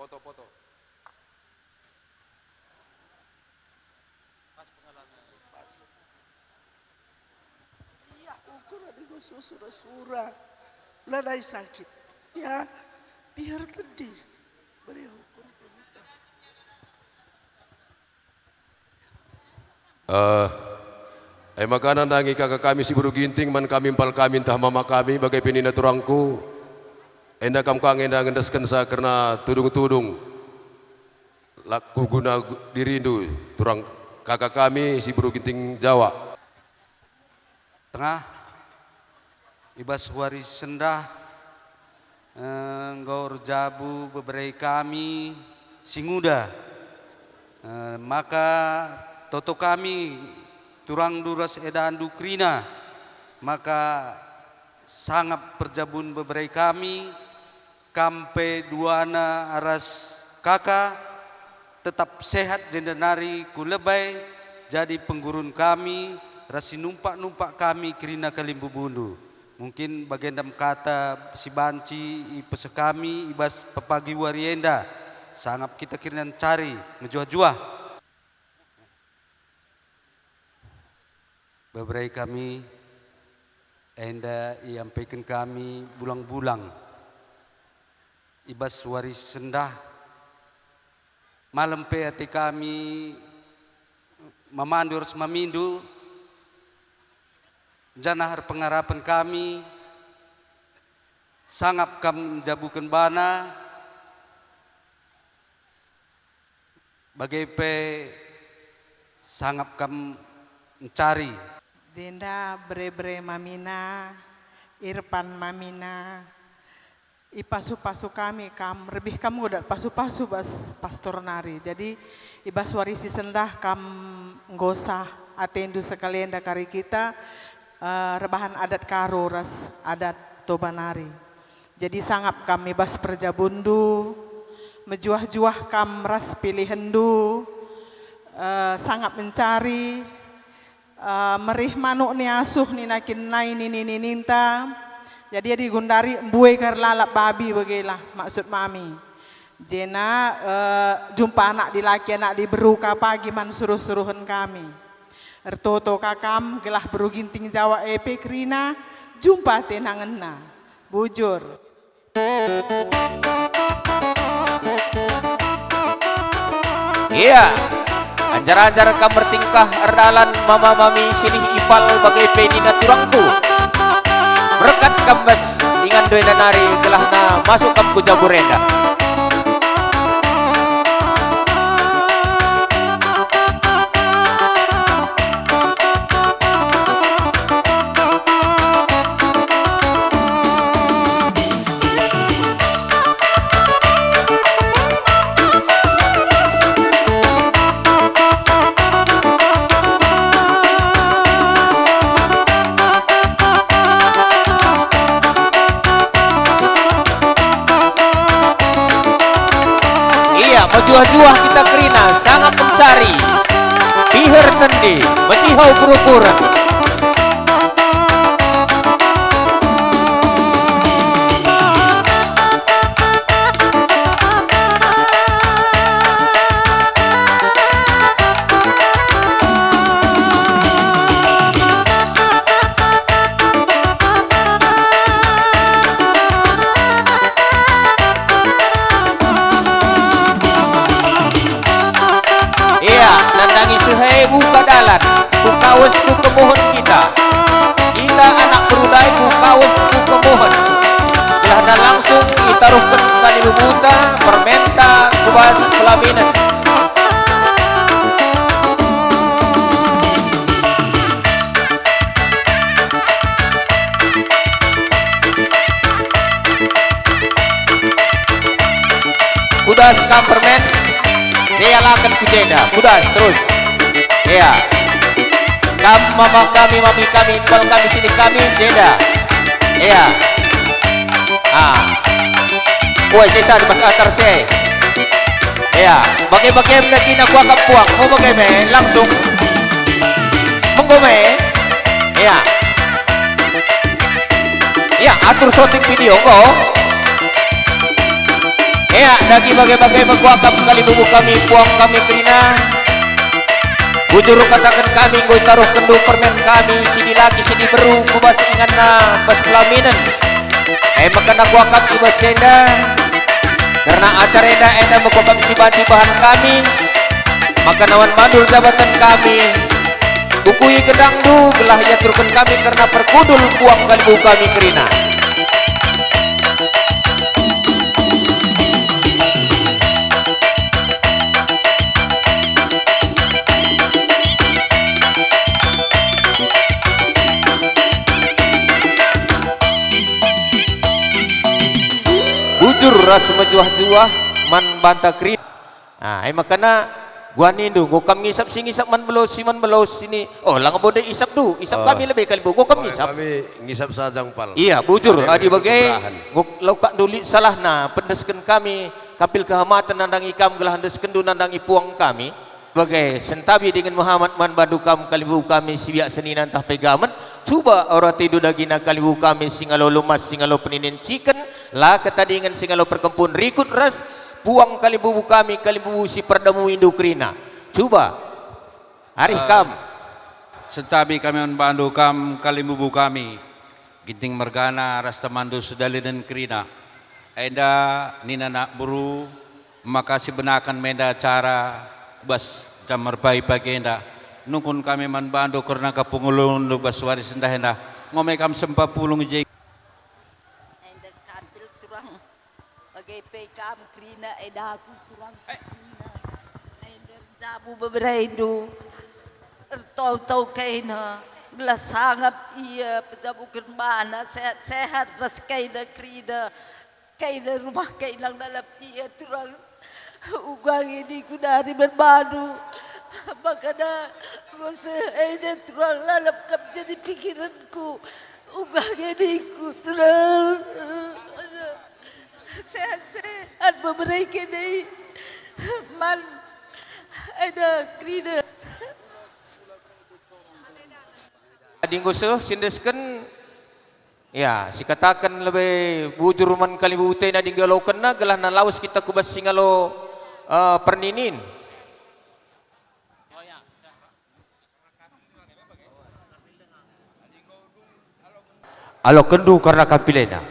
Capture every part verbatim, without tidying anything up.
Foto, foto. Iya, ukur ada dua sura-sura. Ulah ndai sakit. Ya, biar tedih. Beri hukum. Eh, e maka nandangi kaka kami si beru Ginting man kami empal kami ntah mama kami bage pe nina turangku. Enda kam ka nge enda ngendeskensa kerna tudung-tudung. Laku guna gu-, dirindu, turang kaka kami si beru Ginting Jawa. Tengah, i bas wari sendah, eh, enggo erjabu bebere kami si nguda. Eh, maka toto kami turangndu ras edandu kerina, maka sangap perjabun bebere kami, kam pe duana aras kaka, tetap sehat jenda nari ku lebai jadi penggurun kami ras si numpak-numpak kami kerina kalimbubundu. Mungkin bagenda me kata si banci ipeseh kami i bas pepagi wari enda, sangap kita kerina ncari mejuah-juah. Bebere kami enda iampeken kami bulang-bulang i bas wari sendah. Malem pe ate kami mamandu ras mamindu, janah erpengarapen kami sangap kam njabuken bana, bage pe sangap kam ncari. Jenda bere-bere mamina, Irpan mamina, ipasu-pasu kami kam, rebih kam ngudat pasu-pasu bas pastor nari. Jadi, i bas wari si sendah kam nggo sah atendu sekali enda kari kita, eh, rebahan adat Karo ras adat Toba nari. Jadi sangap kam i bas perjabunndu, mejuah-juah kam ras pilihenndu, eh, sangap mencari, eh, merih manuk ni asuh nina kin nai nini-nininta. Jadi adi gundari mbue kar lalap babi bagelah maksud mami. Jena, eh, jumpa anak dilaki anak diberu ka pagi man suruh-suruhen kami. Ertoto ka kam gelah beru Ginting Jawa e pe kerina, jumpa tenangenna. Bujur. Ia, anjar-anjar kam ertingkah erdalan mama-mami silih ipal bage pe nina turangku. Berkat kam bas inganndu enda nari gelahna masuk kam ku jabu enda. Ia, mejuah-juah kita kerina, sangap mencari. Piher tende, mecihau kurukuren. Ia, nandangi Suhe buka dalan, ku Kawes ku kemuhen kita. Kita anak perulai ku Kawes ku kemuhen. Gelahna langsung itaruhken kalimbubunta, permenta, ku bas pelaminen. Kudas kam permen, sealaken ku jenda. Kudas terus. Ea. Kam mama kami, mami kami, empal kami, silih kami, jenda. Ea. Ah. Woi, sesa di bas atar se. Ea, bage-bage me nagina kuakap puang, mau bage me, langsung. Menggo me. Ea. Ea, atur shooting video enggo. Ya, dagi bage-bage me kuakap kalimbubu kami, puang kami kerina. Bujur kataken kami, enggo itaruhkenndu permen kami, si dilaki, si diberu, ku bas inganna, bas pelaminen. E maka kuakap i bas enda, kerna acara enda, enda me kuakap si banci bahan kami, maka nawan mandur jabaten kami, bukui gendangndu, gelah iaturken kami kerna perkundul puang kalimbubu kami kerina. Bujur ras mejuah-juah man banta kerina. Ah, e makana guanindu, enggo kam ngisap si ngisap man belau, si man belau sini. Oh, langa bonde isapndu, isap Oh. kami lebe kalimbubu, enggo kam Oe, ngisap. Kami ngisap sajang pal. Iya, bujur, Kami adi bagi bage, keberahan. Enggo lau kak ndulit salahna, pendesken kami, kampil kehamaten nandangi kam, gelah endeskenndu nandangi puang kami. Bage, sentabi dingen mehamat man bandu kam kalimbubu kami si biak senina ntah pe gamen, cuba ora tindu dagina kalimbubu kami si ngalo lumas, si ngalo peninen ciken, la ketadingen si ngalo perkempun rikut ras puang kalimbubu kami, kalimbubu si perdamuindu kerina. Cuba. Arih Eh, kam. Sentabi kami man bandu kam kalimbubu kami, Ginting mergana ras temanndu sedalinen kerina. Enda nina anak beru, maka sibenaken me enda acara bas jam merpagi-pagi enda. Nungkun kami man bandu kerna kepengulundu bas wari sendah enda. Enggo me kam sempat pulung i je. Enda kampil turang. Bage pe kam kerina, enda aku turang kerina. Enda erjabu beberendu, ertau-tau kaina, gelah sangap ia pejabuken bana sehat-sehat ras kaina kerina. Kaina rumah kaina lalap ia turang. Uga nge ningku nari man bandu. Makana enggo seh enda turang lalap kam jadi pikirenku. Uga nge ningku turang. Sehat-sehat bebere kene man enda kerina. Adi enggo seh si endesken, ya, sikataken lebe bujur man kalimbubu ate adi enggo ialokenna, gelah lawes kita ku bas si ngalo, eh, perninin. Alokenndu kerna kampil enda.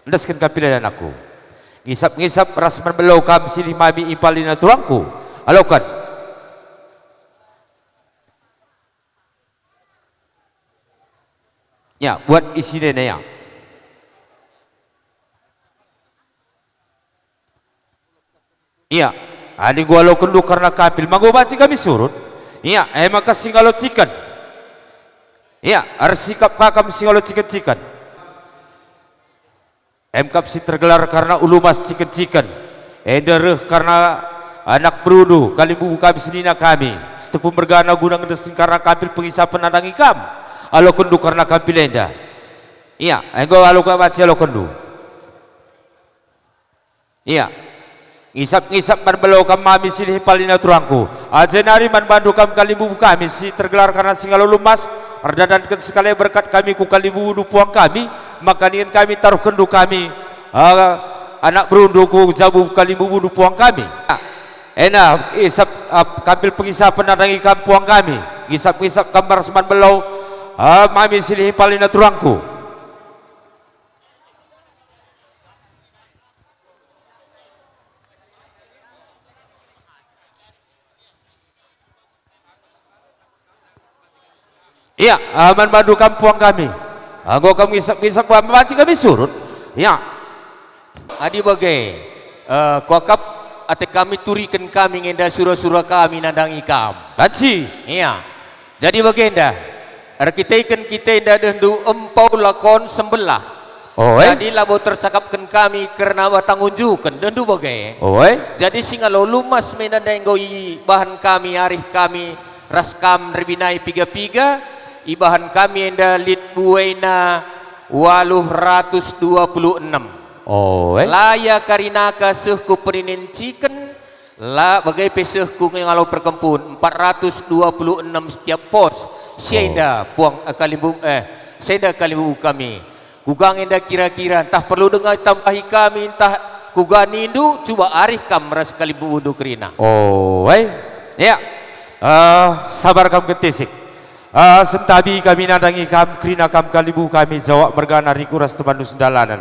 Endesken kampil enda anakku. Ngisap-ngisap ras man belau kam silih mami impal nina turangku. Aloken. Ya, buat isina ya. Ia, adi enggo ialokenndu kerna kampil, ma enggo banci kami surut? Ia, e maka si ngalo ciken. Ia, ersikap ka kam si ngalo ciken-ciken. Em kap si tergelar kerna ulu mas ciken-ciken. Enda reh kerna anak berundu, kalimbubu kami senina kami, si tupung mergana guna ngendesken kerna kampil pengisapen nandangi kam. Alokenndu kerna kampil enda. Ia, enggo alo ka banci alokenndu. Ia. Ngisap-ngisap man belau kam mami silih impal nina turangku. Aja nari man bandu kam kalimbubu kami si tergelar kerna si ngalo lumas, erdandanken sekali berkat kami ku kalimbubundu puang kami, maka ningen kami taruhkenndu kami, ah, anak berundu ku jabu kalimbubundu puang kami. Ena isap, ah, kampil pengisapen nandangi kam puang kami. Ngisap-ngisap kam ras man belau, ah, mami silih impal nina turangku. Ia, ah, man bandu kam puang kami. Enggo kam ngisap-ngisap, banci kami surut. Ia. Adi bage, eh, kuakap ate kami turiken kami nge enda sura-sura kami nandangi kam. Banci. Ia. Jadi bagenda, erkiteken kita enda dehndu empau lakon sembelah. Oe. Jadi labo tercakapken kami kerna batang unjuken, dehndu bage. Oe. Jadi si ngalo lumas me enda enggo ibahan kami, arih kami ras kam erbinai piga-piga, ibahan kami enda lit buena waluh ratus dua puluh enem. Oe. La ia karinaka seh ku perninen ciken, la bage pe seh ku ngalo perkempun, empat ratus dua puluh enam setiap pos. Si Oh. enda puang, eh, kalimbubu, eh, si enda kalimbubu kami. Kuga nge enda kira-kira, ntah perlu denga itambahi kami, ntah Kuga nindu, cuba arih kam ras kalimbundu kerina. Oh, eh. Ya. Eh, sabar kam kentisik. Eh, sentabi kami nandangi kam, kerina kam kalimbubu kami Jawak mergana Riku ras temanndu sendalanen.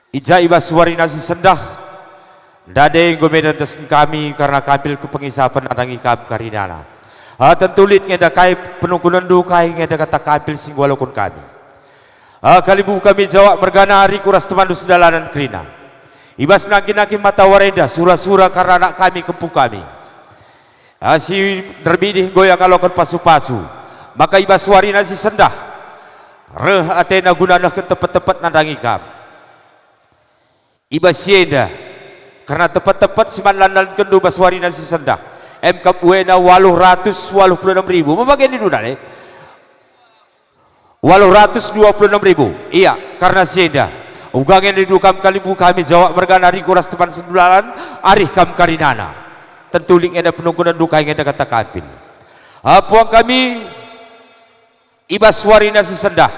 I ja i bas warina si sendah, ndai enggo me nandesken kami kerna kampil kepengisapen nandangi kam kerinana. Ah, tentu lit nge enda kai penungkunenndu, kai nge enda kata kampil si enggo ialoken kami. Ah, kalimbubu kami Jawak mergana Riku ras temanndu sendalanen kerina. I bas nangkin-nangkin matawari enda sura-sura kerna anak kami, kempu kami. Ah, si nderbidih enggo ialoken pasu-pasu, maka i bas warina si sendah reh atena guna nehken tepet-tepet nandangi kam. I bas si enda, kerna tepet-tepet si man landankenndu bas warina si sendah, emkap buena waluh ratus waluh puluh enem ribu. Mabage nindu nari? Waluh ratus dua puluh enem ribu. Ia, kerna si enda, uga nge nindu kam kalimbubu kami Jawak mergana Riku ras temanndu sendalanen, arih kam kerinana. Tentu lit nge enda penungkunenndu, kai nge enda kata kampil. Ah, puang kami, i bas warina si sendah,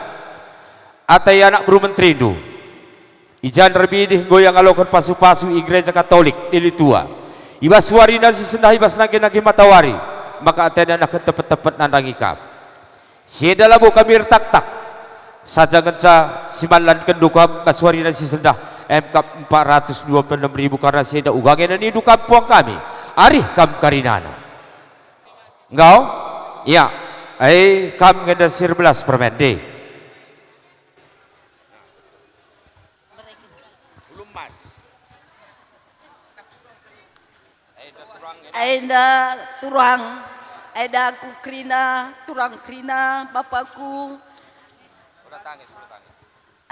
atai anak beru menterindu. I ja nderbidih enggo ialoken pasu-pasu i Gereja Katolik, Dili Tua. I bas warina si sendah, i bas nangkin-nangkin matawari, maka atena nehken tepet-tepet nandangi kam. Si enda labo kami ertaktak, saja ngenca si man landankenndu kam bas warina si sendah, emkap empat ratus dua puluh enem ribu, kerna si enda uga nge nindu kam puang kami, arih kam kerinana. Enggo? Ia. Eh, kam nge enda si erbelas permen, deh. Ulu emas. Enda turang, enda ku kerina, turang kerina, Bapakku.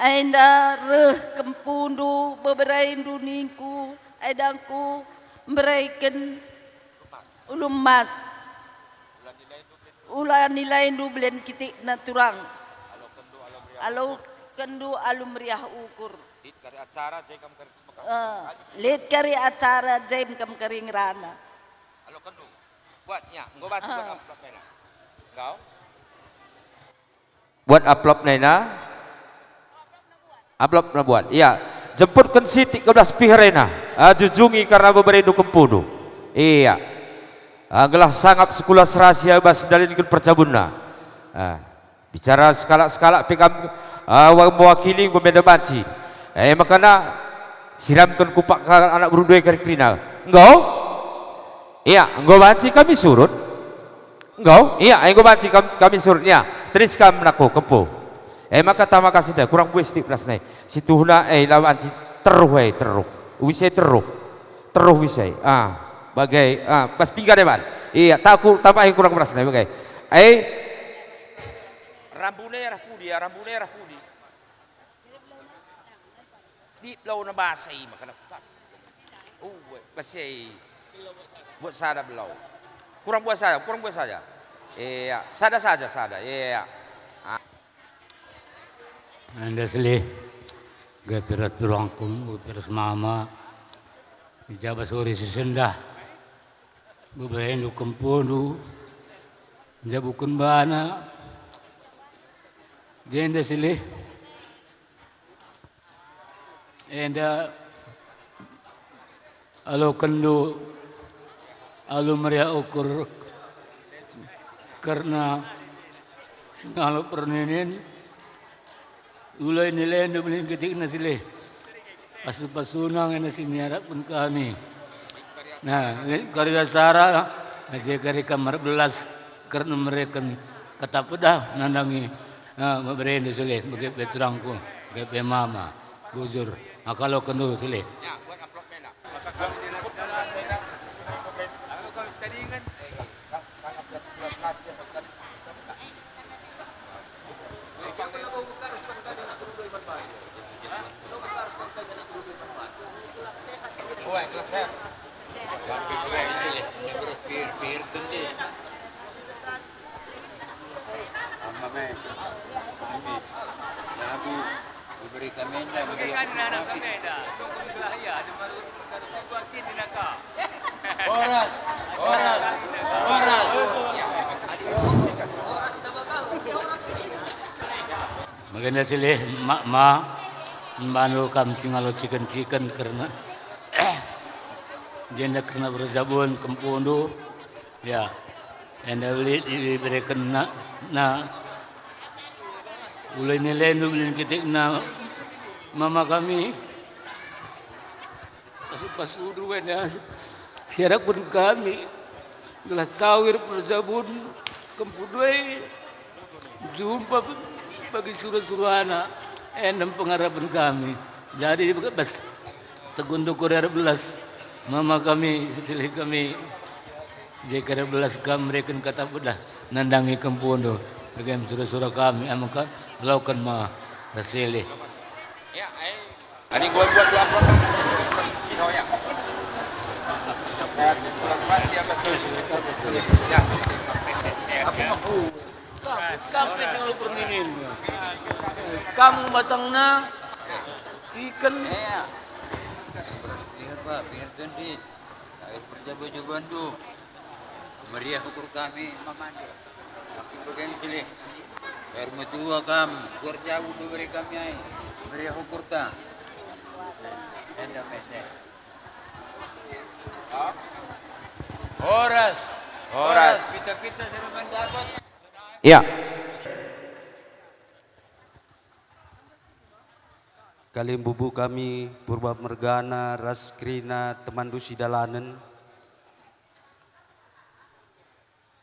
Enda reh kempundu, beberendu ningku, enda ku mbereken ulu emas. Ula nilaindu belen kitikna turang. Alokenndu alu meriah ukur. Lit kari acara, jai kam kari semekan. Eh, lit kari acara, jai kam kari ngerana. Alokenndu. Buat, ya, enggo banci buat amplop nena. Enggo? Buat amplop nena. Amplop na buat. Iya. Jemputken sitik ke belas piherena. Ah, jujungi kerna beberendu kempundu. Iya. Ah, gelah sangap sekula serasi bas ndalanken percabunna. Ah. Bicara sekalak-sekalak pe kam, ah, wa-, mewakili enggo me enda banci. Eh, makana siramken kupak ka anak berundu e kari kerina. Enggo? Iya, enggo banci kami surut. Enggo? Iya, enggo banci kam-, kami surut, iya. Tedis kam nako, kempu. Eh, maka tama kasih dah, kurang buis sitik belas nai. Situhuna, eh, la banci teruh, eh, teruh. Wis e teruh. Teruh wis e. Ah, bage, ah, bas pinggan e ban. Iya, taku tambahi kurang belas nai, bage. Eh, Rambuna arah pudi, ya, rambuna arah pudi. Di belau na basa i maka na kutak. Oh, basa i. Buat sada belau. Kurang buat saja, kurang buat saja. Iya, sada saja, sada. Iya. Ah. Enda selih, gapi ras turangku, gapi ras mama. Di jabas ori si sendah. Beberendu kempundu, njabuken bana, jenda silih, enda alokenndu alu meriah ukur kerna singalo perninin, Ula nilaindu beli ketikna silih. Pasu-pasuna ngena si niarapken kami. Nah, kari acara, aja kari kamar belas, kerna mereken kata pedah nandangi, nah, beberendu silih, bage pe turangku, bage pe mama, bujur, akalokendu silih. Horas, horas, horas. Bagenda silih, mak, mak. Mbandu kam si ngalo ciken-ciken kerna jenda kerna perjabun kempundu, ya, enda lit iberekenna, na, ulai nilendu belin kitikna mama kami. Pasu-pasudu enda siarapen kami, gelah cawir perjabun kempundu e jumpa bagi sura-surana, enda pengarapen kami. Jadi bas tegundu kurir belas mama kami, silih kami, je kurir belas kam mereken kata pedah nandangi kempundu, bagi sura-sura kami, amaka loken ma rasilih. Ani gua buat dua apa? Sino ya. Spasi apa? Ya. Aku mau. Kam, kam pe selalu pernimin. Kam batangna ciken. Iya. Biar, Pak, biar tendit. Air perjaba-jabandu. Meriah ukur kami, mamande. Makin bageng silih. Air metua kam, guar jabu bebere kami ai. Meriah ukurta. Enda mende. Horas. Horas. Pita-pita sudah mendapat. Ya. Kalimbubu kami Purba mergana ras kerina temanndu si dalanen.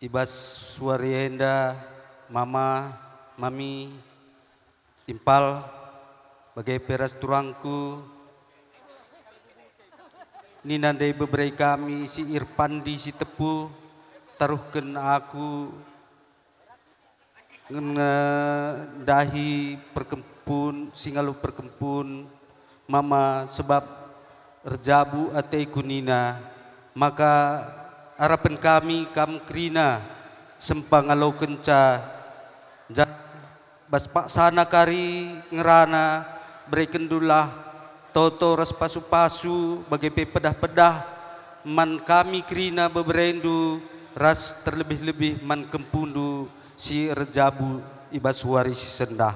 I bas wari enda, mama, mami, impal, bage pe ras turangku, nina ndai bebere kami si Irpandi Sitepu, taruhken aku, nge-, ndahi perkempun, si ngalo perkempun, mama, sebab erjabu ateku nina, maka arapen kami kam kerina sempa ngalokenca, ja-, bas paksana kari ngerana berekendulah toto ras pasu-pasu, bage pe pedah-pedah man kami kerina beberendu ras terlebih-lebih man kempundu si erjabu i bas wari si sendah.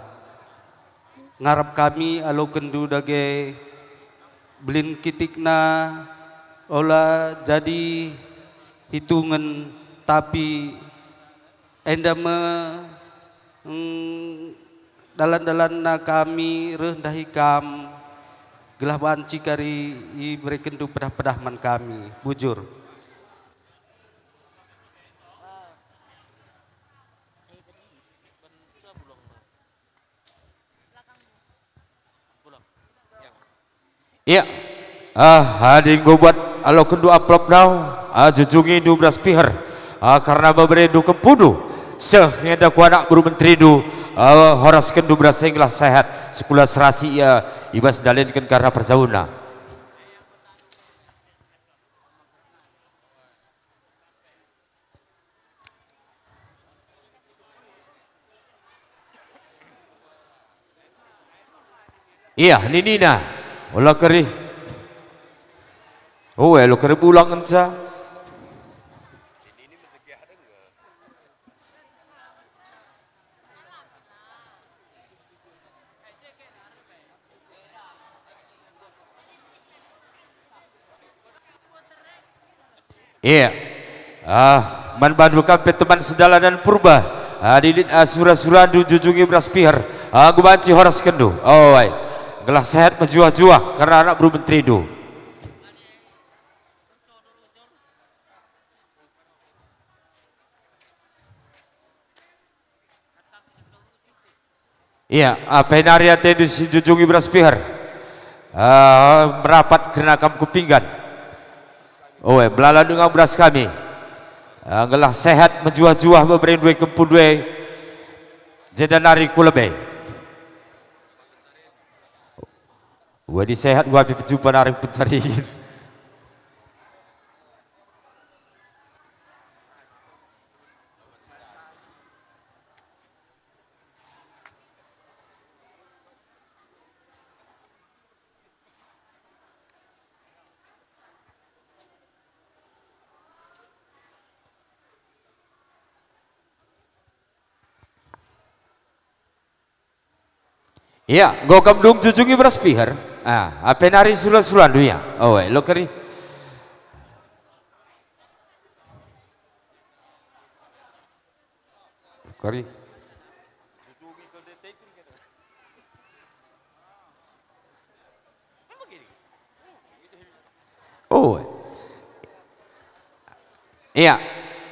Ngarap kami alokenndu dage belin kitikna ola jadi hitungen, tapi enda me, mm, dalan-dalanna kami reh ndahi kam, gelah banci kari iberekenndu pedah-pedah man kami. Bujur. Ia, ah, adi enggo buat alokenndu amplop ndau, ah, jujungindu beras piher, ah, kerna beberendu kempundu, seh nge enda ku anak beru menterindu, ah, horaskenndu beras e gelah sehat, sekula serasi ia i bas ndalanken kerna perjabunna. Ia, ninina, ola keri. Oh, elo keri pulang ngenca. Ia. Ah, man bandu kam pe teman sedalanen Purba. Ah, adi lit, ah, sura-surandu jujungi beras piher. Ah, enggo banci horaskenndu. Oi. Gelah sehat mejuah-juah kerna anak beru menterindu. Ia, apai nari atendu si njujungi beras piher, ah, merapat kerna kam ku pinggan. Oe, melala denga beras kami. Ah, gelah sehat mejuah-juah beberendu e kempundu e, jenda nari ku lebe. Wedi sehat, wedi pejumpa nari pencariin. Ia, enggo kam dung jujungi beras piher. Ah, ape nari sula-sulandu ia. Oh, eh, lo keri. Kari. Oh. Ia.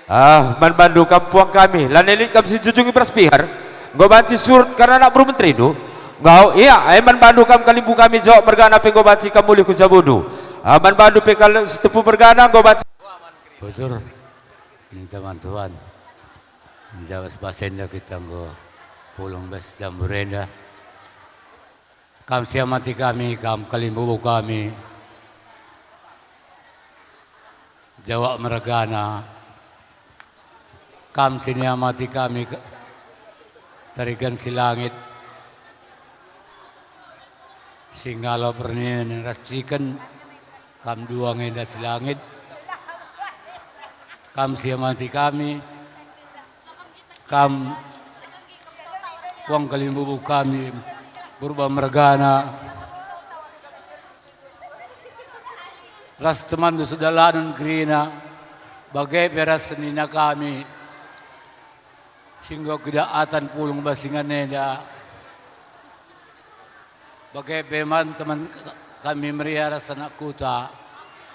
Ah, man bandu kam puang kami, lanai lit kam si jujungi beras piher. Enggo banci surut kerna anak beru menterindu. Enggo, ia, eh, man bandu kam kalimbubu kami Jawak mergana pe enggo banci kam mulih ku jabundu. Ah, man bandu pe kal si tepu mergana enggo banci. Bujur, ninta man Tuhan. Jawa bas enda kita enggo pulung bas jambur enda. Kam si amati kami, kam kalimbubu kami, Jawak mergana. Kam si niamati kami, ke-, Tarigan Silangit, Singgalo Perninen ras Ciken, kam dua nge enda Silangit. Kam si amati kami, kam puang kalimbubu kami, Purba mergana, ras temanndu sedalanen kerina, bage pe ras senina kami, si enggo kidakatan pulung bas ingan enda. Bage pe man teman kami meriah ras anak kuta,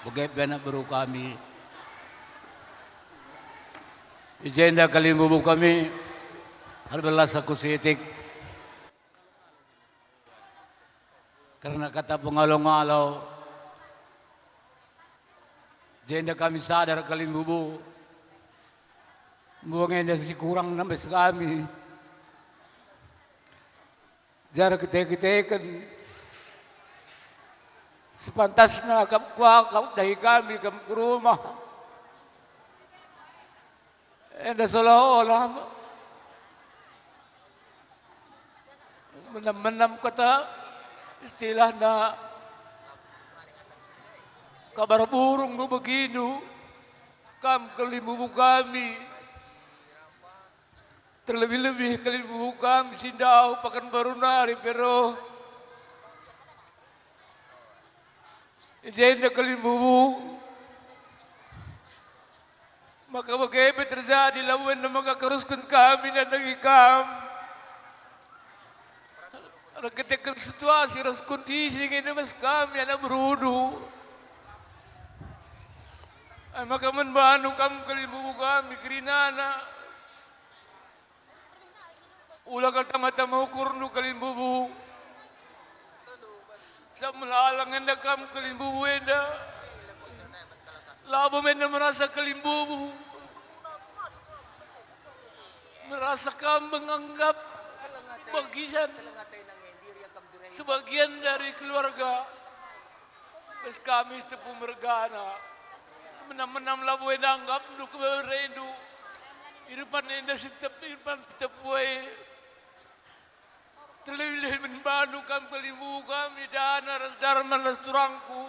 bage pe anak beru kami. I jenda kalimbubu kami, erbelas aku sitik. Kerna kata pengalo-ngalo, jenda kami sadar kalimbubu, mbuang enda si kurang nambes kami. Jar kite-kiteken, sepantasna kap kuakap dahi kami kam ku rumah. Enda seolah-olah menem-menem kata istilahna kabar burung ndu begindu kam kalimbubu kami. Terlebih-lebih kalimbubu kami si ndauh Pekanbaru nari pe roh. I jenda kalimbubu, maka bage pe terjadi labo enda maka kerusken kami nandangi kam. Erkiteken situasi ras kondisi nge bas kami anak berundu. Ai maka man bandu kam kalimbubu kami kerinana. Ula kal tama-tama ukurndu kalimbubu. Sabap melala nge enda kam kalimbubu enda. Labo me enda merasa kalimbubu. Merasa kam menganggap bagian, sebagian dari keluarga. Bas kami tepu mergana. Menam-menam labo enda anggapndu keberendu. I depan enda si tep-, i depan si tepu e. Terlebih-lebih man bandu kam kalimbubu kami, dana ras darman ras turangku.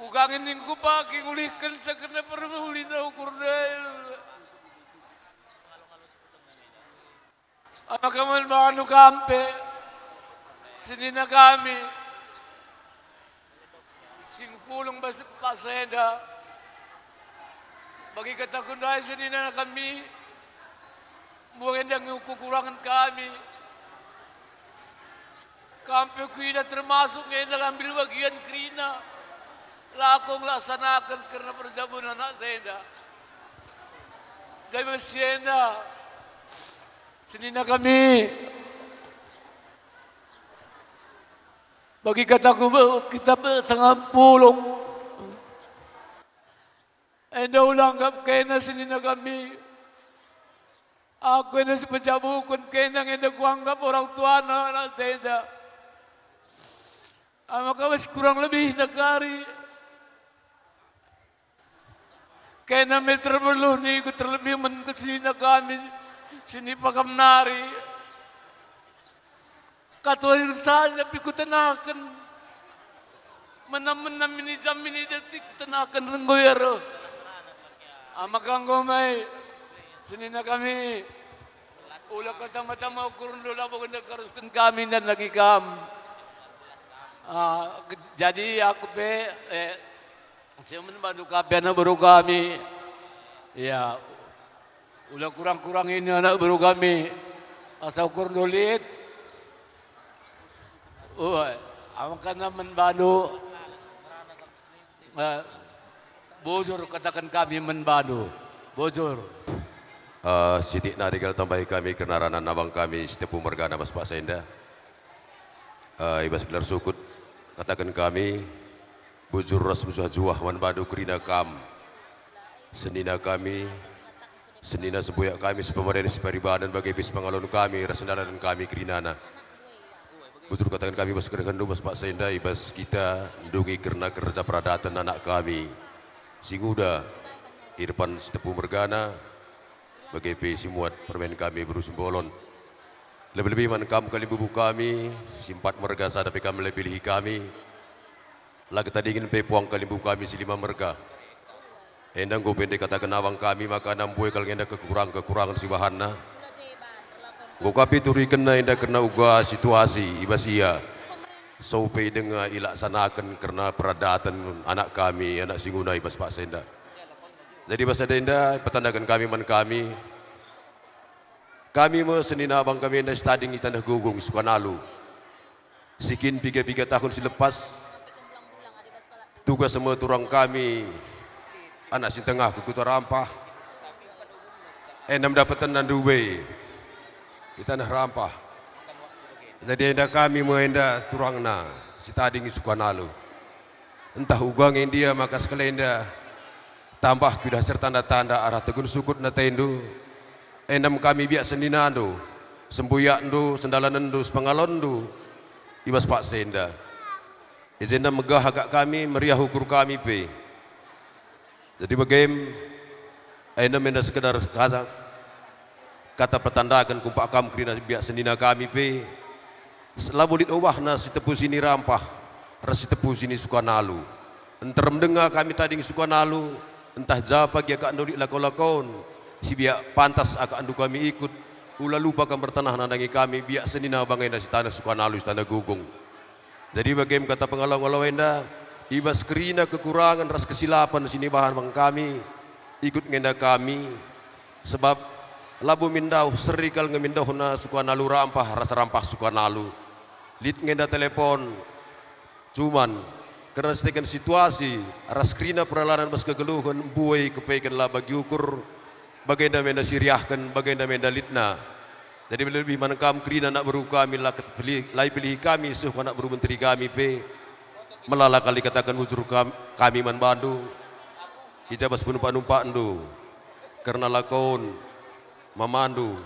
Kuga nge ning kupake ngulihkenca kerna permulina ukur ndai. Maka man bandu kam pe, senina kami, si ngepulung bas, bas enda. Bagi kataku ndai senina kami, mbuang enda nge kekurangen kami. Kam pe kuidah termasuk nge enda ngambil bagian kerina. Lako ngelaksanaken kerna perjabunen anak enda. Jadi bas si enda, senina kami, bagi kataku be-, kita be sanga pulung. Enda ula anggap kena senina kami. Aku enda si pejabuken kena nge enda kuanggap orang tuana anak enda. Maka bas kurang lebihna kari. Kena me terbeluh niku terlebih men senina kami si nipa kam nari. Katuari saja pe kutenaken. Menam-menam ini jam ini detik kutenaken renggo ia reh. Maka enggo mai senina kami. Ula kata mata ukur ndo labo enda karusken kami dan lagi kam. Ah, ke-, jadi aku pe, eh, semen bandu kape anak beru kami. Ya, ula kurang-kurang ini anak beru kami. Asa ukur ndo lit. Ua, amakana men bandu. Eh, bujur kataken kami men bandu. Bujur. Eh, sitik nari kal tambahi kami kerna ranan abang kami Sitepu mergana bas paksa enda. Eh, i bas gelar sukut kataken kami, bujur ras mejuah-juah man bandu kerina kam, senina kami, senina sembuyak kami, sipemaren, siparibanen, bage pe sipangalon kami ras sendalan kami kerinana. Bujur kataken kami bas kerehenNdu bas paksa enda i bas kita ndungi kerna kerja peradaten anak kami si nguda i depan Sitepu mergana, bage pe si muat permen kami beru Simbolon. Lebih-lebih man kam kalimbubu kami, si empat merga sada pe kam la ipilihi kami. La ketadingen pe puang kalimbubu kami si lima merga. Enda enggo pe ndai kataken abang kami maka mbue kal nge enda kekurangen-kekurangen si bahanna. Enggo ka pe iturikenna enda kerna uga situasi i bas ia. Sope denga ilaksanaken kerna peradaten anak kami, anak si nguda i bas paksa enda. Jadi bas sada enda petandaken kami man kami. Kami me senina abang kami enda si tading i taneh Gugung, i Sukanalu. Si kin piga-piga tahun si lepas, tugas me turang kami, anak si tengah ku kuta Rampah. Enda me dapetenna ndube i taneh Rampah. Jadi enda kami me enda turangna si tading i Sukanalu. Ntah uga nge ndia maka sekalenda tambah kuidah serta tanda-tanda arah tegun sukut atendu, enda me kami biak seninandu, sembuyakndu, sendalanenndu, sipangalonndu i bas paksa enda. I jenda megah akap kami, meriah ukur kami pe. Jadi bagem, enda me enda sekedar kata, kata petandaken kumpak kam kerina biak senina kami pe. Labo lit obahna Sitepu sini Rampah ras Sitepu sini Sukanalu. Nterem denga kami tading Sukanalu, ntah ja pagi akapndu lit lako-lakon, si biak pantas akapndu kami ikut, ula lupa kam ertanah nandangi kami biak senina abang enda si taneh Sukanalu, si taneh Gugung. Jadi bagem kata pengalo-ngalo enda, i bas kerina kekurangen ras kesilapen si nibahan bang kami, ikut nge enda kami, sebab labo min ndauh, seri kal nge min ndauhna Sukanalu Rampah ras Rampah Sukanalu. Lit nge enda telepon, cuman kerna siteken situasi ras kerina peralanan bas kegeluhen, mbue ikepeken la bagi ukur, bagenda me enda siriahken, bagenda me enda litna. Jadi lebih man kam kerina anak beru kami la kepilih, la ipilih kami seh anak beru menteri kami pe. Melala kal ikataken bujur kam-, kami man bandu. I ja bas penumpak-numpakndu, kerna lakon, mamandu.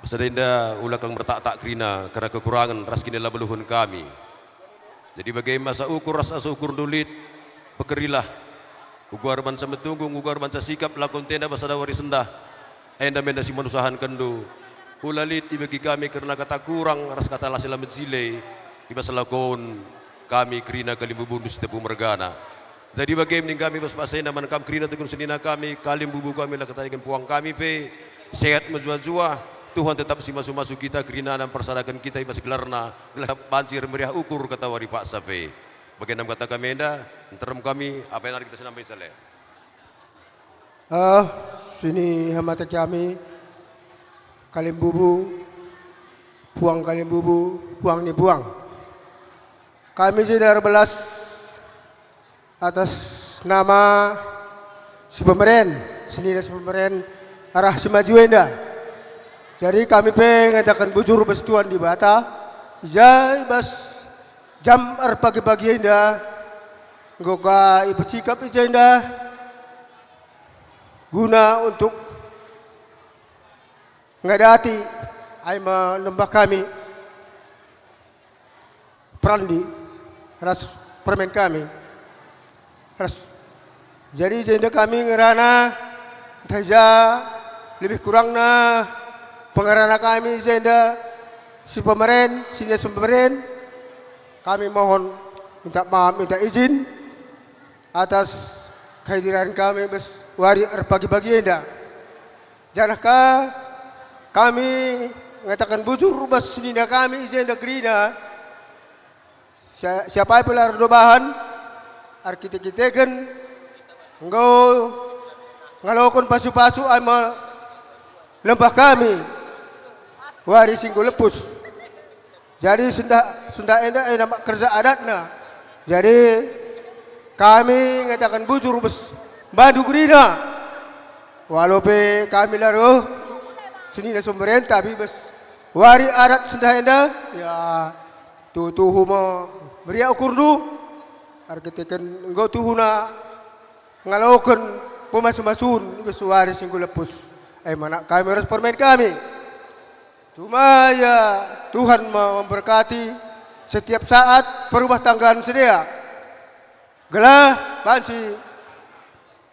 Sada enda ula kal mertaktak kerina kerna kekurangen ras kinilabeluhen kami. Jadi bage asa ukur ras asa ukurndu lit, pekerilah. Uga erbanca metunggung, uga erbanca sikap, lakon tenda bas sada wari sendah. Enda me enda si manusahenkenndu. Ula lit ibegi kami kerna kata kurang ras kata la si la mejile i bas lakon kami kerina kalimbubundu Sitepu mergana. Jadi bage me ning kami bas paksa enda man kam kerina tegun senina kami, kalimbubu kami la ketadingen puang kami pe, sehat mejuah-juah, Tuhan tetap si masu-masu kita kerina mpersadaken kita i bas gelarna, gelah banci ermeriah ukur kata wari paksa pe. Bagenda me kata kami enda, nterem kami, apa yang kita senampai sale. Ah, sini hamata kami, kalimbubu, puang kalimbubu, puang ni puang. Kami jenda erbelas atas nama si pemeren, senina si pemeren arah si maju enda. Jadi kami pe ngataken bujur bas Tuhan Dibata, i ja i bas jam erpagi-pagi enda, enggo ka ipecikap i jenda guna untuk ngadati ai me nembah kami. Perandi ras permen kami. Ras, jadi jenda kami ngerana ntah ja lebih kurangna pengerana kami jenda si pemeren, si nias pemeren. Kami mohon minta maaf, minta izin atas kehadiran kami bas wari erpagi-pagi enda. Janah ka Kami ngataken bujur bas senina kami i jenda kerina, si-, si apai pe la erdobahan, erkite-kiteken enggo ngaloken pasu-pasu ai me lembah kami, wari si enggo lepus. Jadi sendah, sendah enda, enda mak kerja adatna. Jadi kami ngataken bujur bas bandu kerina. Walau pe kami la reh senina somberen, tapi bas wari adat sendah enda, ya, tuhu-tuhu me meriah ukurndu, erkiteken enggo tuhuna ngaloken pemasu-masun bas wari si enggo lepus. E me anak kami ras permen kami. Cuma ya Tuhan me-, memberkati setiap saat perumah tanggaan sidea. Gelah banci,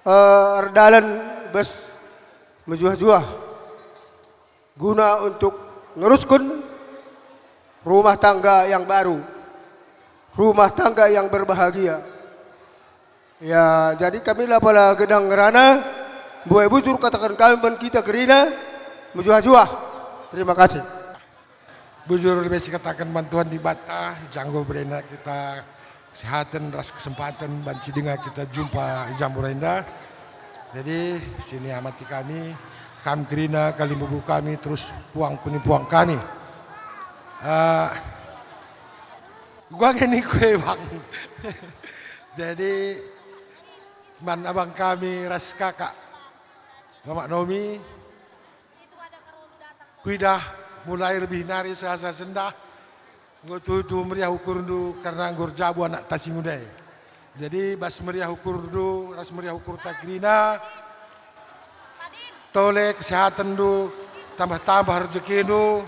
eh, erdalan bas mejuah-juah guna untuk nerusken rumah tangga yang baru, rumah tangga yang berbahagia. Ya, jadi kami la pala gedang ngerana, mbuai bujur kataken kami man kita kerina, mejuah-juah. Terima kasih. Bujur lebe sikataken man Tuhan Dibata, janggo berena kita kesehatan ras kesempatan banci denga kita jumpa i jam enda. Jadi, sini amati kami, kam kerina, kalimbubu kami, terus puang kuni puang kami. Eh, gua ngeni kue, Bang. Jadi, man abang kami ras kakak, Mamak Nomi, kuidah mulai lebih nari sasa sendah, enggo tuhu-tuhu meriah ukurndu kerna enggo erjabu anakta si nguda e. Jadi bas meriah ukurndu ras meriah ukurta kerina, tole kesehatenndu, tambah-tambah rejekindu,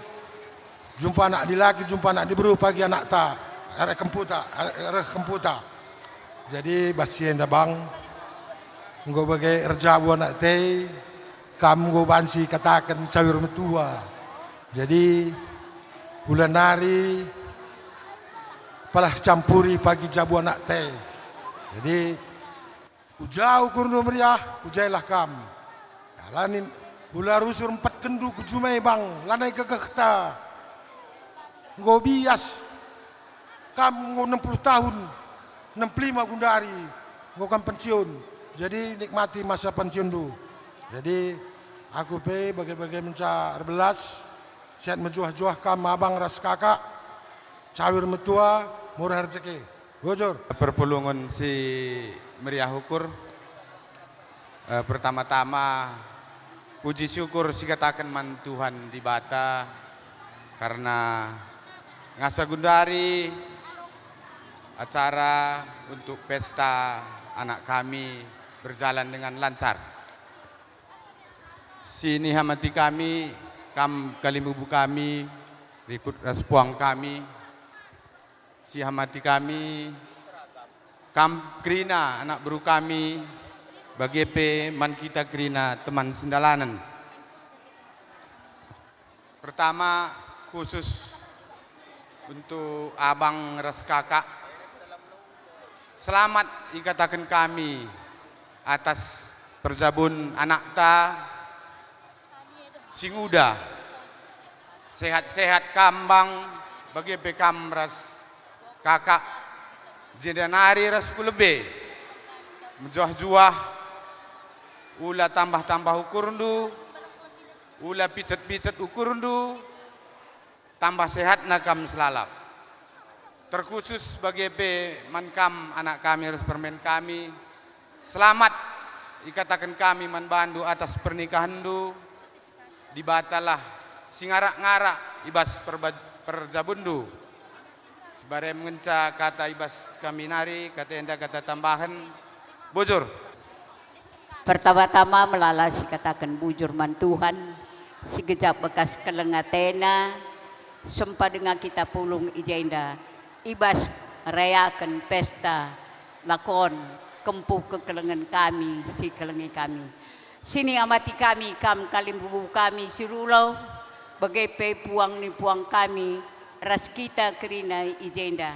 jumpa anak dilaki, jumpa anak diberu pagi anakta, arah kemputa, arah kemputa. Jadi bas si enda bang, enggo bage erjabu anakta e, kam enggo banci kataken cawir metua. Jadi ula nari palah campuri pagi jabu anakta e. Jadi uja ukurndu meriah, ujailah kam. Alani ula rusur empat kendu ku jumai bang, lanai gegehta. Enggo bias. Kam enggo enam puluh tahun, enam puluh lima gundari, enggo kam pensiun. Jadi nikmati masa pensiunndu. Jadi aku pe bage-bage menca erbelas, sehat mejuah-juah kam abang ras kakak, cawir metua, murah rejeki. Bujur. Perpulungen si meriah ukur. Eh, pertama-tama, puji syukur sikataken man Tuhan Dibata, karna ngasa gundari acara untuk pesta anak kami berjalan dengan lancar. Si nihamati kami, kam kalimbubu kami, rikut ras puang kami, si hamati kami, kam kerina anak beru kami, bage pe man kita kerina teman sendalanen. Pertama, khusus untuk abang ras kakak, selamat ikataken kami atas perjabun anakta si nguda. Sehat-sehat kam bang, bage pe kam ras kakak, jenda nari ras ku lebe. Mejuah-juah, ula tambah-tambah ukurndu, ula picet-picet ukurndu, tambah sehatna kam selalap. Terkhusus bage pe man kam anak kami ras permen kami, selamat ikataken kami man bandu atas pernikahenndu. Dibatalah si ngarak-ngarak i bas perba-, perjabunndu. Sibarem ngenca kata i bas kami nari, kata enda kata tambahen. Bujur. Pertama-tama melala sikataken bujur man Tuhan, si gejap bekas keleng atena, sempa denga kita pulung i jenda, i bas ngerayaken pesta lakon kempu kekelengen kami si kelengi kami. Si niamati kami kam kalimbubu kami si rulau, bage pe puang ni puang kami ras kita kerina i jenda.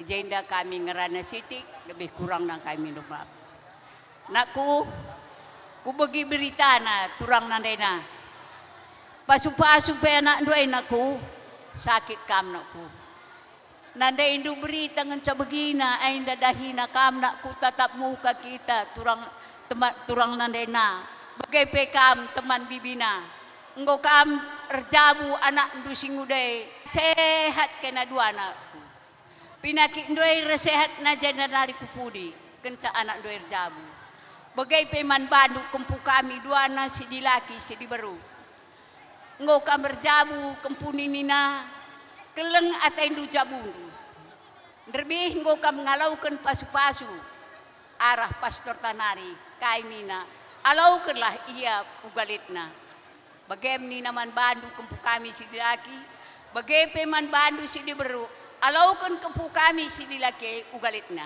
I jenda kami ngerana sitik, lebih kurangna kami minta maaf. Nakku, kubegi beritana turang nandena. Pasu-pasu pe anakndu e, nakku, sakit kam, nakku. Nandaindu berita ngenca begina, ai ndadahina kam, nakku, tatap muka kita, turang tema-, turang nandaina. Bage pe kam, teman bibina. Enggo kam erjabu anakndu si nguda e, sehat kena dua, nakku. Pinakitndu e reh sehatna jenda nari ku pudi, kenca anakndu e erjabu. Bage pe man bandu kempu kami duana si dilaki si diberu. Enggo kam erjabu kempu ninina, keleng atendu jabundu. Nderbih enggo kam ngalauken pasu-pasu arah pastorta nari, kai nina, alaukenlah ia uga litna. Bage me nina man bandu kempu kami si dilaki, bage pe man bandu si diberu, alauken kempu kami si dilaki e uga litna.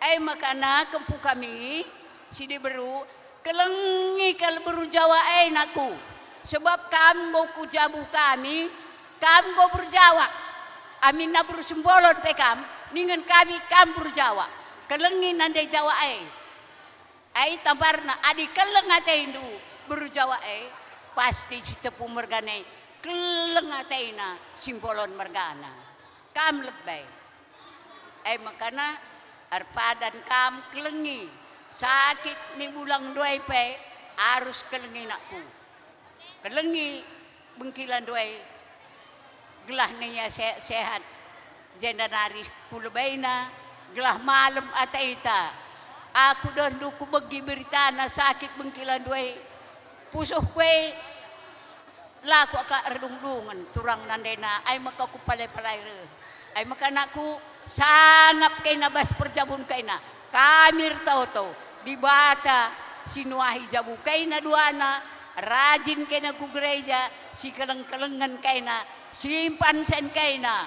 E maka kempu kami si diberu, kelengi kal beru Jawa e, nakku, sebab kam enggo kujabu kami, kam enggo beru Jawa. Aminna beru Simbolon pe kam, ningen kami kam beru Jawa. Kelengi nande Jawa e. Ai tambarna, adi keleng atendu beru Jawa e, pasti si tepu mergana e keleng atena Simbolon mergana. Kam lebe. E maka erpadan kam kelengi, sakit ni bulangndu e pe arus kelengi, nakku. Kelengi bengkilandu e, gelah nindu ia sehat-sehat, jenda nari ku lebaina, gelah malem ateta. Aku dohndu kubegi beritana sakit bengkilandu e, pusuhku e la kuakap erdungdungen, turang nandaina, ai maka kupalai-palai reh. Ai maka, nakku, sangap kena bas perjabun kena. Kami ertoto, Dibata si nuahi jabu kena duana, rajin kena ku gereja, si keleng-kelengen kena, simpan sen kena.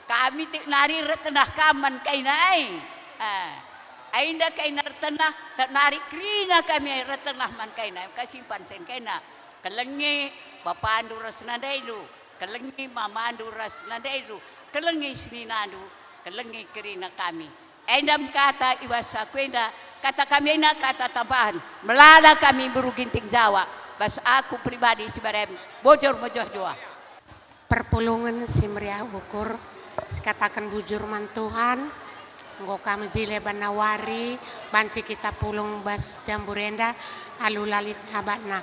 Kami tek nari ertenah kam man kena ai. Ah, ai nda kena ertenah, tek nari kerina kami ertenah man kena, kasimpan sen kena. Kelengi bapandu ras nandaindu, kelengi mamandu ras nandaindu, kelengi seninandu, kelengi kerina kami. Enda me kata i bas aku enda, kata kami enda kata tambahen, melala kami beru Ginting Jawa, bas aku pribadi si barem, bujur mejuah-juah. Perpulungen si meriah ukur, sikataken bujur man Tuhan, enggo kam jile bana wari, banci kita pulung bas jambur enda alu la lit abatna.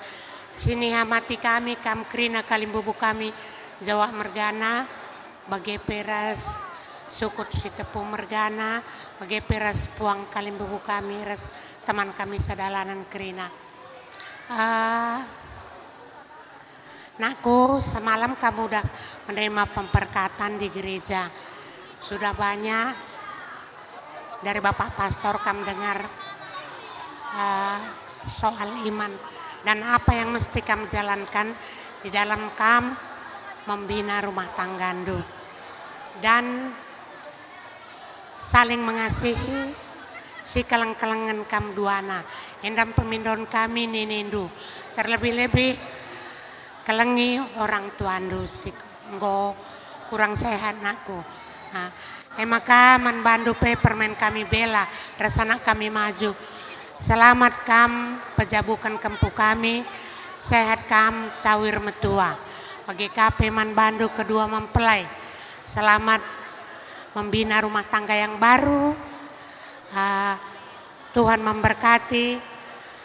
Sinihamati kami kam kerina kalimbubu kami Jawa mergana, bage pe ras Sukut Sitepu mergana, bage pe ras puang kalimbubu kami ras teman kami sadalanen kerina. Ah, Nakku, semalam kamu udah menerima pemberkatan di gereja. Sudah banyak dari Bapak Pastor kamu dengar, eh, soal iman dan apa yang mesti kamu jalankan di dalam kamu membina rumah tanggandu. Dan saling mengasihi, sikeleng-kelengen kam duana, enda me pemindon kami ninindu, terlebih-lebih kelengi orang tuandu si enggo kurang sehat, nakku. Nah, e maka man bandu pe permen kami bela, ras anak kami maju. Selamat kam pejabuken kempu kami, sehat kam cawir metua. Bage ka pe man bandu kedua mempelai. Selamat membina rumah tangga yang baru. Ah, Tuhan memberkati,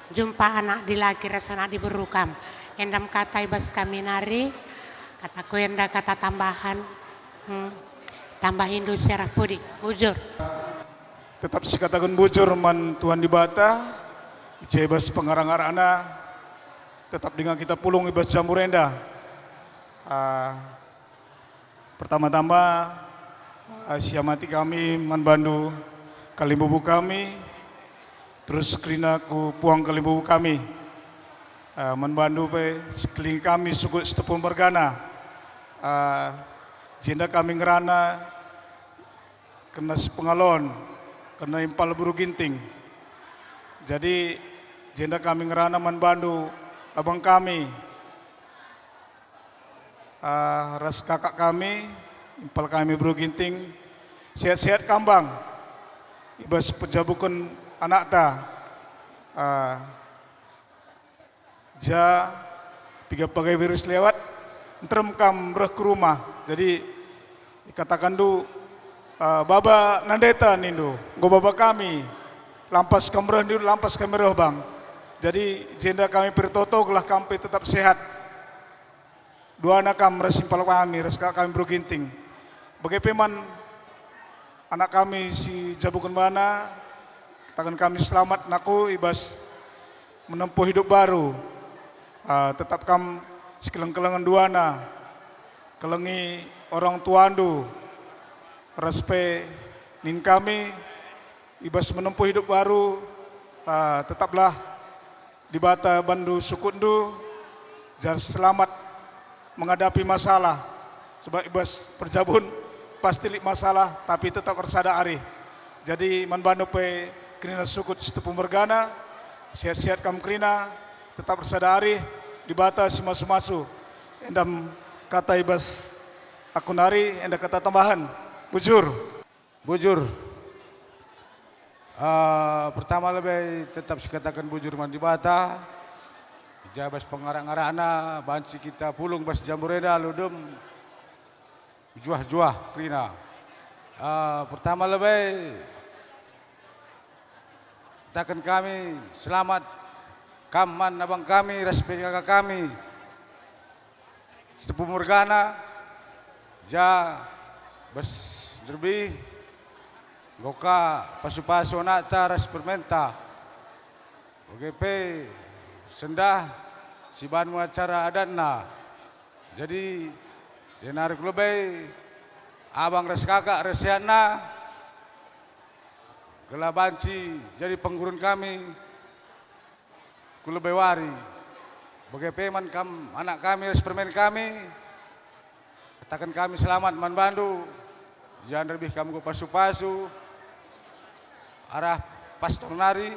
jumpa anak dilaki ras anak diberu kam. Enda me kata i bas kami nari, kataku enda kata tambahan. Hmm. Tambahindu si arah pudi, bujur. Tetap sikataken bujur man Tuhan Dibata, i je bas pengara-ngarana, tetap denga kita pulung i bas jambur enda. Ah, Pertama-tama, eh, siamati kami man bandu kalimbubu kami, terus kerina ku puang kalimbubu kami. Eh, man bandu pe sekeling kami Sukut Sitepu mergana. Eh, jenda kami ngerana kena sepengalon, kena impal beru Ginting. Jadi, jenda kami ngerana man bandu, abang kami. Ah, ras kakak kami, impal kami beru Ginting, sehat-sehat kam, Bang, i bas pejabuken anakta. Ah, ja Piga pagi virus lewat, nterem kam reh ke rumah. Jadi, ikatakan du, eh, baba nandeta nindu, enggo baba kami, lampas kam reh nindu, lampas kami reh bang. Jadi, jenda kami pertoto gelah kam pe tetap sehat. Duana kam ras impal kami, ras kak kami beru Ginting. Bage pe man anak kami si jabuken bana, kataken kami selamat nako i bas menempuh hidup baru. Ah, tetap kam sikeleng-kelengen duana, kelengi orang tuandu, ras pe nin kami i bas menempuh hidup baru, ah, tetaplah Dibata bandu sukutndu, jar selamat menghadapi masalah. Sebab i bas perjabun pasti lit masalah, tapi tetap ersada arih. Jadi man bandu pe kerina sukut Sitepu mergana, sehat-sehat kam kerina, tetap ersada arih, Dibata si masu-masu. Endam kata i bas aku nari, enda kata tambahan. Bujur. Bujur. Eh, pertama lebe tetap sikataken bujur man Dibata. I ja bas pengarak-ngarakna banci kita pulung bas jambur enda alu dem mejuah-juah kerina. Eh, pertama lebe kataken kami selamat kam man abang kami ras pe kaka kami. Sitepu mergana, ja bas nderbih, enggo ka pasu-pasu anakta ras permenta. Bage pe sendah siban me acara adatna. Jadi, jenari kulebe abang ras kakak ras sehatna, gelah banci jadi penggurin kami ku lebe wari. Bage pe man kam anak kami ras permen kami, kataken kami selamat man bandu, janah nderbih kam enggo pasu-pasu arah pastor nari,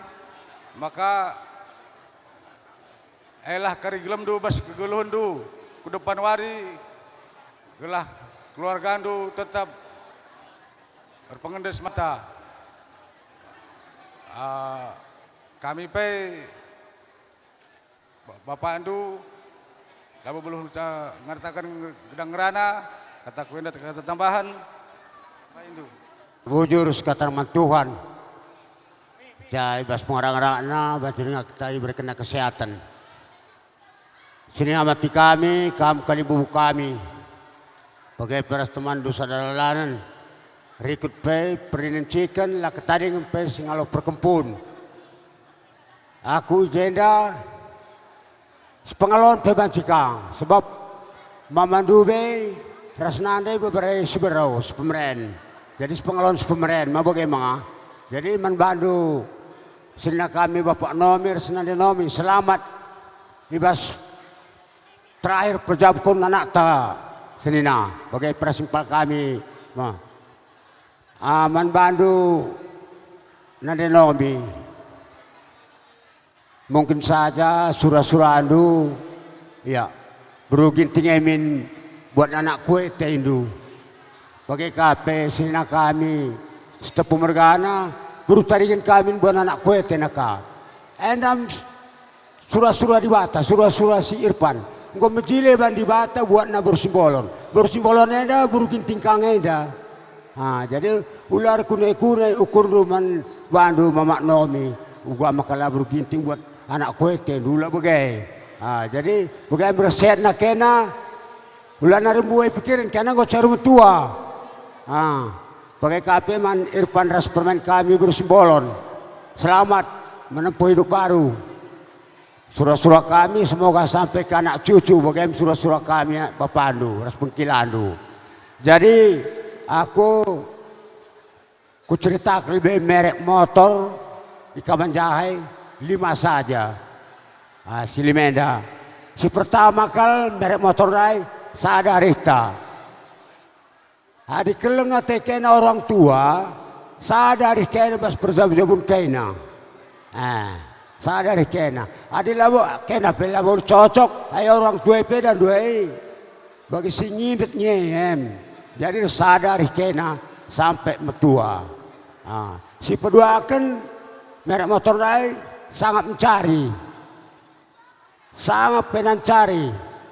maka elah kari gelemndu bas kegeluhenndu ku depan wari, gelah keluargandu tetap erpengendes mata. Ah, kami pe, ba-, bapakndu, labo beluh ca-, ngertaken gedang ngerana, kataku enda kata tambahan. Bujur sekatan man Tuhan. Ca i bas pengarang-arangna, banci denga kita iberekenna kesehatan. Senina mati kami, kam kalibubu kami. Bage pe ras temanndu sada dalanen. Rikut pe perninen ciken, la ketadingen pe singalo perkempun. Aku i jenda, sepengalon pe banci ka, sebab mamandu be ras nande bebere si berau, si pemeren. Jadi sepengalon si pemeren, ma bage ma. Jadi man bandu senina kami, Bapak Nomi ras nande Nomi, selamat i bas terakhir perjabukon anakta senina, bage pe ras impal kami, ma. Ah, man bandu nande Nomi. Mungkin saja sura-surandu, ya, beru Ginting e min buat anak kuete indu. Bage ka pe senina kami, Sitepu mergana, beru Taringen kami min buat anak kuete naka. Endam sura-sura Dibata, sura-sura si Irfan. Enggo mejile ban Dibata buatna beru Simbolon. Beru Simbolon enda beru Ginting kang enda. Ah, jadi ula erkune-kune ukurndu man bandu Mamak Nomi, uga maka la beru Ginting buat anak kuete ndula bage. Ah, jadi bage meresetna kena, ula nari mbue pikiren kena enggo caru metua. Ah, bage ka pe man Irfan ras permen kami beru Simbolon. Selamat menempuh hidup baru. Sura-sura kami semoga sampai ke anak cucu, bage me sura-sura kami, bapandu ras pengkilandu. Jadi, aku kuceritaken lebe merek motor i Kamanjahai lima saja. Ah, si lima enda. Si pertama kal merek motor ndai sada arihta. Adi keleng ate kena orang tua, sada arih kena bas perjabu-jabun kena. Eh, sada arih kena. Adi labo kena pe labo cocok, ai orang tua pe dan dua i. Bagi si ngindet nge em. Jadi sada arih kena sampe metua. Ah, si peduaken merek motor ndai sangat mencari. Sangap pe nancari,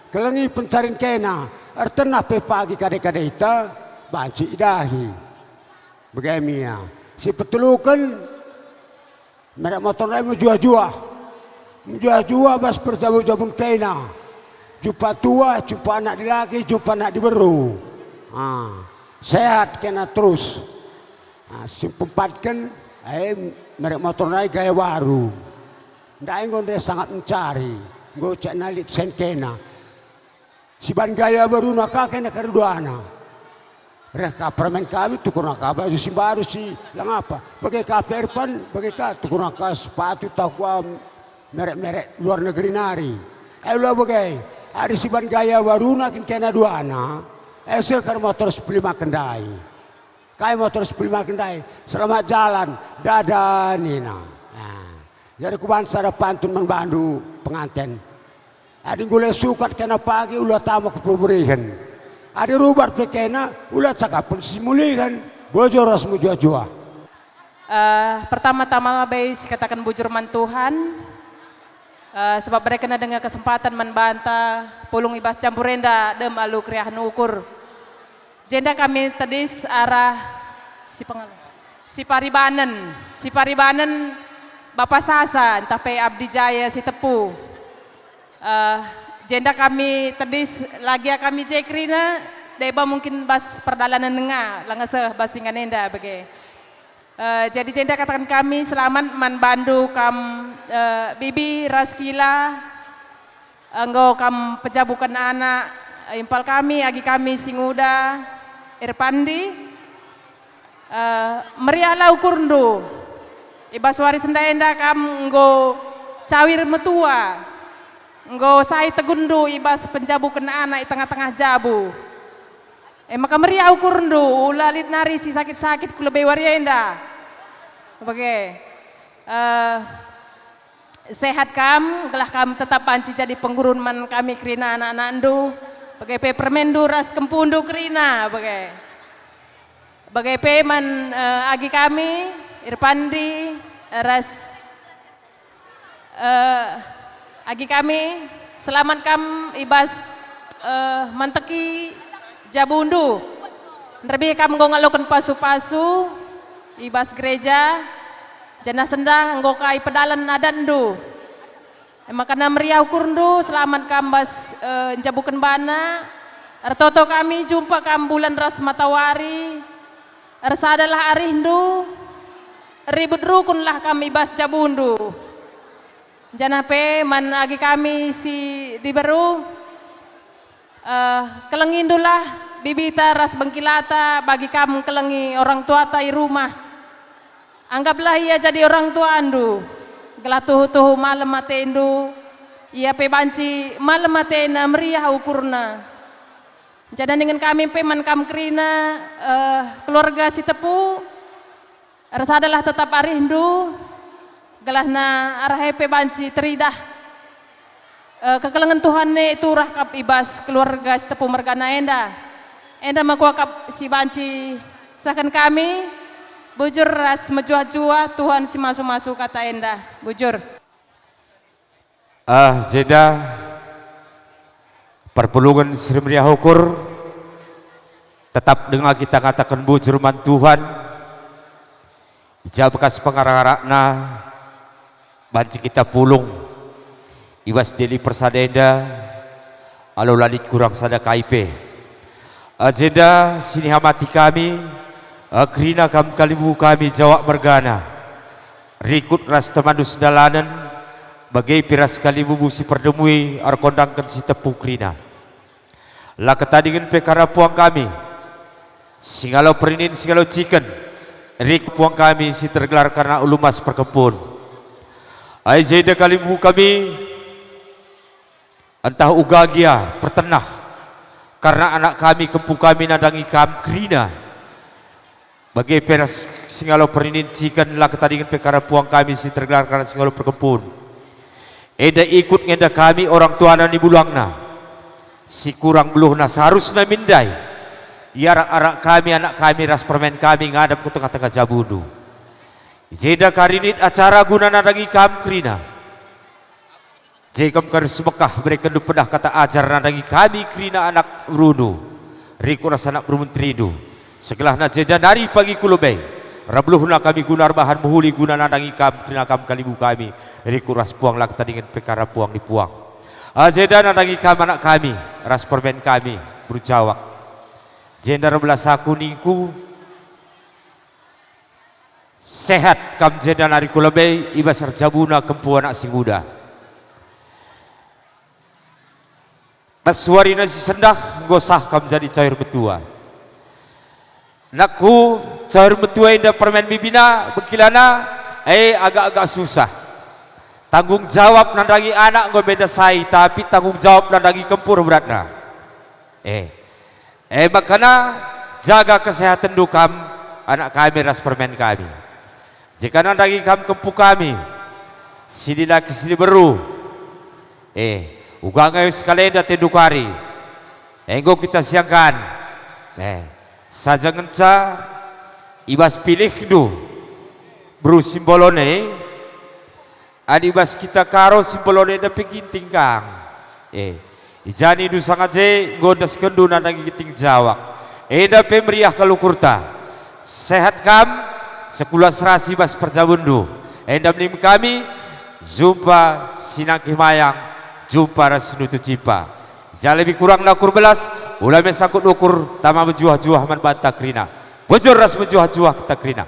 kelengi pencarin kena, ertenah pe pagi kade-kadeta, banci idahi. Bage me ia. Si peteluken, merek motor ndai mejuah-juah. Mejuah-juah bas perjabu-jabun kena. Jumpa tua, jumpa anak dilaki, jumpa anak diberu. Ah, sehat kena terus. Ah, si peempatken, eh, merek motor ndai gaya baru. Ndai enggo ndai sangap mencari, enggo cakna lit sen kena. Si ban gaya baruna ka kena kaduana. Reh ka permen kami, tukurna ka baju si mbaru si la ngapa. Bage ka pe Irpan, bage ka tukurna ka sepatu tah kua merek-merek luar negeri nari. E, ula bage, adi si ban gaya baruna kin kena duana, e seh kar motor sepuluh lima kendai. Kai motor sepuluh lima kendai, selamat jalan, dadah nina. Nah, jadi kubahan sada pantun man bandu penganten. Adi nggule sukat kena pagi, ula tama ku perburihen. Adi rubat pe kena, ula cakapken si mulihen. Bujur ras mejuah-juah. Eh, pertama-tama labo sikataken bujur man Tuhan, eh, sebab bereken denga kesempatan man banta pulung i bas jabun enda dem alu keriahen ukur. Jenda kami tedis arah si pengalo-, si paribanen, si paribanen Bapa Sasa, ntah pe Abdi Jaya Sitepu. Eh, jenda kami tedis lagi kami je kerina, deba mungkin bas perdalanen nga, langa seh bas ingan enda bage. Eh, jadi jenda kataken kami selamat man bandu kam, eh, Bibi ras Kila, enggo kam pejabuken anak, eh, impal kami, agi kami si nguda, Irpandi. Eh, meriahlah ukurndu. I bas wari si enda kam enggo cawir metua, enggo sai tegunndu i bas penjabuken anak i tengah-tengah jabu. E maka meriah ukurndu, ula lit nari si sakit-sakit ku lebe wari enda. Bage. Eh, sehat kam, gelah kam tetap banci jadi penggurun man kami kerina anak-anakndu. Bage pe permenndu ras kempundu kerina, bage. Bage pe man, eh, agi kami, Irpandi, ras Eh, agi kami, selamat kam i bas, eh, manteki jabundu. Nderbi kam enggo ngaloken pasu-pasu i bas gereja, janah sendah enggo ka ipedalanen adatndu. E maka meriah ukurndu, selamat kam bas, eh, njabuken bana. Ertoto kami jumpa kam bulan ras matawari. Ersadalah arihndu, ribut rukunlah kam i bas jabundu. Janah pe man agi kami si diberu, eh, kelengindulah bibita ras bengkilata bagi kam kelengi orang tuata i rumah. Anggaplah ia jadi orang tuandu, gelah tuhu-tuhu malem atendu, ia pe banci malem atena meriah ukurna. Janah dingen kami pe man kam kerina, eh, keluarga Sitepu, ersadalah tetap arihndu, gelahna arah e pe banci teridah, eh, kekelengen Tuhan e turah kap i bas keluarga Sitepu mergana enda. Enda me kuakap si banci sehken kami, bujur ras mejuah-juah Tuhan si masu-masu kata enda. Bujur. Ah, jenda perpulungen si meriah ukur, tetap denga kita ngataken bujur man Tuhan. I ja bekas pengarak-arakna banci kita pulung i bas dili persada enda, alu la lit kurang sada kai pe. Ah, jenda si nihamati kami, ah, kerina kam kalimbubu kami Jawak mergana, rikut ras temanndu sendalanen, bage pe ras kalimbubu si perdemui erkondangken Sitepu kerina. La ketadingen pe karapuang kami, singalo perinin singalo ciken, rikut puang kami si tergelar kerna ulu emas perkempun. Ai jenda kalimbubu kami, ntah uga gia pertenah, kerna anak kami, kempu kami nandangi kam kerina. Bage pe ras singalo perinin ciken, la ketadingen pe karapuang kami si tergelar kerna singalo perkempun. Enda ikut nge enda kami orang tuana ni bulangna. Si kurang beluhna seharusna min ndai iarak-arak kami, anak kami ras permen kami ngadap ku tengah-tengah jabundu. I jenda karinit acara guna nandangi kam kerina. Je kam kari si Mekah berekenndu pedah kata ajar nandangi kami kerina anak berundu, rikut ras anak beru menterindu. Segelahna jenda nari pagi ku lebe, rabeluhna kami guna erbahan mehuli guna nandangi kam kerina kam kalimbubu kami, rikut ras puang la ketadingen perkara puang ni puang. Ah, jenda nandangi kam anak kami, ras permen kami, beru Jawak. Jenda erbelas aku ningku, sehat kam jenda nari ku lebe i bas erjabuna kempu anak si nguda. Bas warina si sendah enggo sah kam jadi cawir metua. Nakku, cawir metua enda permen bibina, bengkilana, e agak-agak susah. Tanggung jawab nandangi anak enggo menda sai, tapi tanggung jawab nandangi kempu beratna. Eh, e makana jaga kesehatenndu kam, anak kami ras permen kami. Jika nandangi kam kempu kami, si dilaki si diberu, eh, uga nge sekalenda tendu kari. Enggo kita siangkan. Eh, saja ngenca i bas pilihndu beru Simbolon e, adi bas kita Karo Simbolon enda pe Ginting kang. Eh, i ja nindu sanga je enggo endaskenndu nandangi Ginting Jawak. Enda pe meriah kal ukurta. Sehat kam, sekula serasi bas perjabundu. Enda menim kami, jumpa si nangkih mayang, jumpa ras si nutu cipa. Ja lebih kurang nakur belas, ula me sangkut ukur tama mejuah-juah man banta kerina. Bujur ras mejuah-juah kita kerina.